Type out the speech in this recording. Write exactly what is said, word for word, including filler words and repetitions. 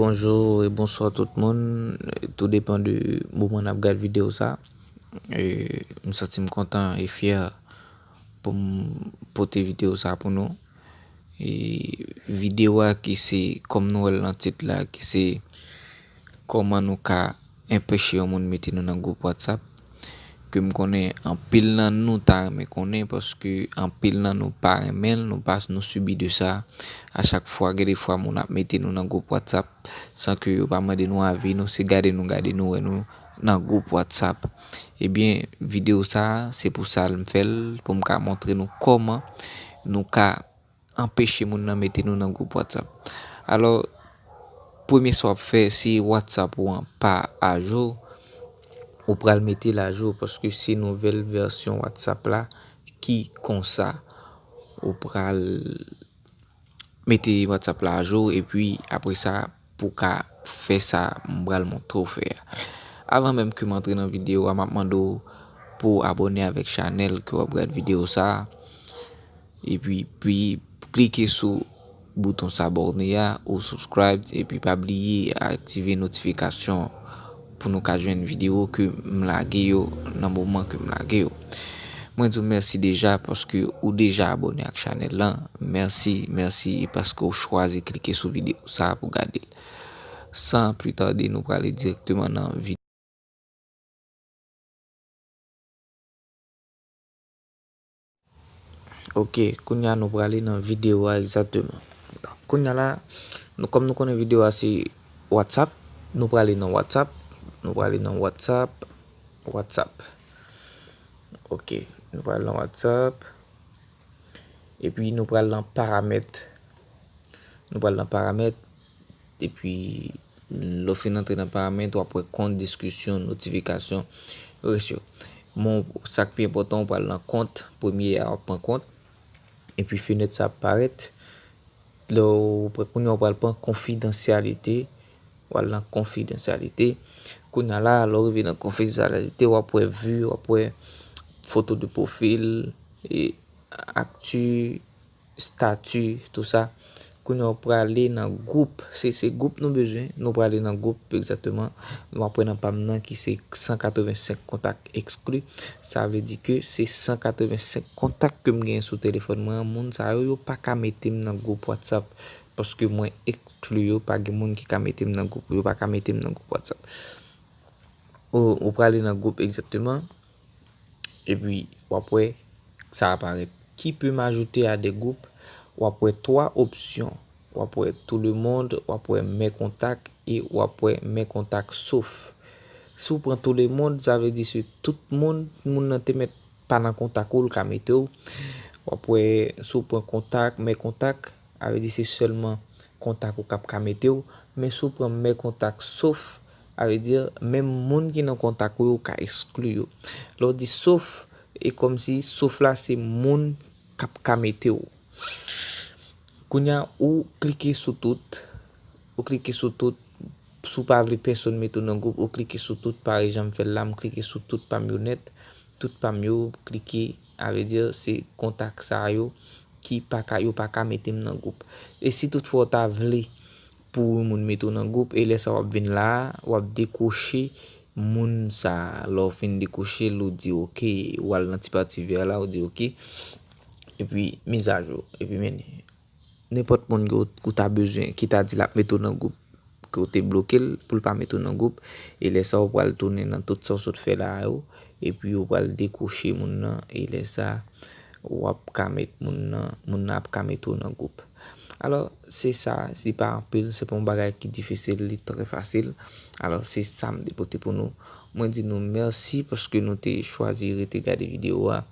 Bonjou e bonswa tout moun. Tou depann de moman n ap gad videyo sa. E, m santi m kontan e fyè pou m pote videyo sa pou nou. E videyo a ki se, kòm nou wè l nan tit la, ki se kòman nou ka enpeche yon moun mete nou nan gwoup WhatsApp, ke m konnen anpil nan nou ta renmen konnen, paske anpil nan nou pa renmen l, nou pa, nou sibi de sa. A chak fwa, gen de fwa moun ap mete nou nan gwoup WhatsApp san ke yo pa mande nou avi nou, se gade nou gade nou wè nou nan gwoup WhatsApp. Ebyen, videyo sa, se pou sa m fè l, pou m ka montre nou kòman nou ka anpeche moun nan mete nou nan gwoup WhatsApp. Alò, premye sa w ap fè, si WhatsApp ou an pa ajou, ou pral mete l ajou, paske se nouvèl vèsyon WhatsApp la ki konsa. Ou pral mete WhatsApp la ajou, epi apre sa, pou w ka fè sa m pral montre w fè a. Avan menm ke m antre nan videyo a, m ap mande w pou w abòne avèk chanèl ke w ap gad videyo sa a. Epi, pi, klike sou bouton s'abonner a ou subscribe, epi pa bliye aktive notifikasyon pou nou ka jwenn videyo ke m lage yo nan moman ke m lage yo. Mwen di w mèsi deja paske ou deja abòne ak chanèl lan. Mèsi, mèsi paske w chwazi klike sou videyo sa a pou gade l. San pli tade, nou prale dirèkteman nan videyo. Ok, kounye a nou prale nan videyo a egzakteman. Kounye a la, nou, kòm nou konnen videyo a se WhatsApp, nou prale nan WhatsApp, nou prale nan WhatsApp, WhatsApp. Ok, nou prale nan WhatsApp. Epi nou pral nan paramèt. Nou pral nan paramèt. Epi, lè w fin antre nan paramèt, w ap wè kont, diskisyon, notifikasyon, rès yo. Bon, sa k pi enpòtan, w pral nan kont, premye a, w ap pran kont. Epi, fenèt sa ap parèt. Lè w pran, kounye a, w pral pran konfidansyalite. W al nan konfidansyalite. Kounye a la, lè w rive nan konfidansyalite, w ap wè vi, w ap wè foto de pwofil, e akti, stati, tou sa. Kounye a, w prale nan gwoup. Se, se gwoup nou bezwen. Nou prale nan gwoup, egzakteman. Nou ap wè nan pa m nan ki se san katrevensenk kontak ekskli. Sa vle di ke se san katrevensenk kontak ke m genyen sou telefòn mwen an. Moun sa yo, yo pa ka mete m nan gwoup WhatsApp. Paske mwen ekskli yo, pa gen moun ki ka mete m nan gwoup. Yo pa ka mete m nan gwoup WhatsApp. Ou, ou prale nan gwoup egzakteman. Epi, w ap wè sa aparèt. Qui peut m'ajouter à des groupes? W ap wè twa opsyon. W ap wè tout le monde, w ap wè mes contacts e w ap wè mes contacts sauf. Si w pran tout le monde, sa vle di se tout moun, moun nan te mèt pa nan kontak ou, l ka mete w. W ap wè, si w pran kontak, mes contacts, sa vle di se sèlman kontak ou k ap ka mete w. Men si w pran mes contacts sauf, sa vle di menm moun ki nan kontak ou yo, ou ka ekskli yo. Lè w di sauf, e kòmsi sauf la se moun k ap ka mete w. Kounye a, ou klike sou tout. Ou klike sou tout. Si w pa vle pèsonn mete w nan gwoup, ou klike sou tout. Parèy jan m fè l la, m klike sou tout pa m yo nèt. Tout pa m yo, klike, sa vle di se kontak sa yo ki pa ka, yo pa ka mete m nan gwoup. E si toutfwa w ta vle pou yon moun mete w nan gwoup, e lè sa w ap vin la a, w ap dekwoche moun sa a. Lè w fin dekwoche l, ou di oke, w al nan ti pati vè la, ou di oke. Epi, mizajou. Epi, men, nenpòt moun ke w, ou ta bezwen, ki ta di l ap mete w nan gwoup, ke w te bloke l, pou l pa mete w nan gwoup, e lè sa a, ou pral tounen nan tout sa w sot fè la a yo, epi ou pral dekwoche moun nan, e lè sa a, w ap ka met moun nan, moun nan ap ka mete w nan gwoup. Alò, se sa, li pa anpil, se pa yon bagay ki difisil, li trè fasil. Alò, se sa m te pote pou nou. Mwen di nou mèsi paske nou te chwazi rete gade videyo a.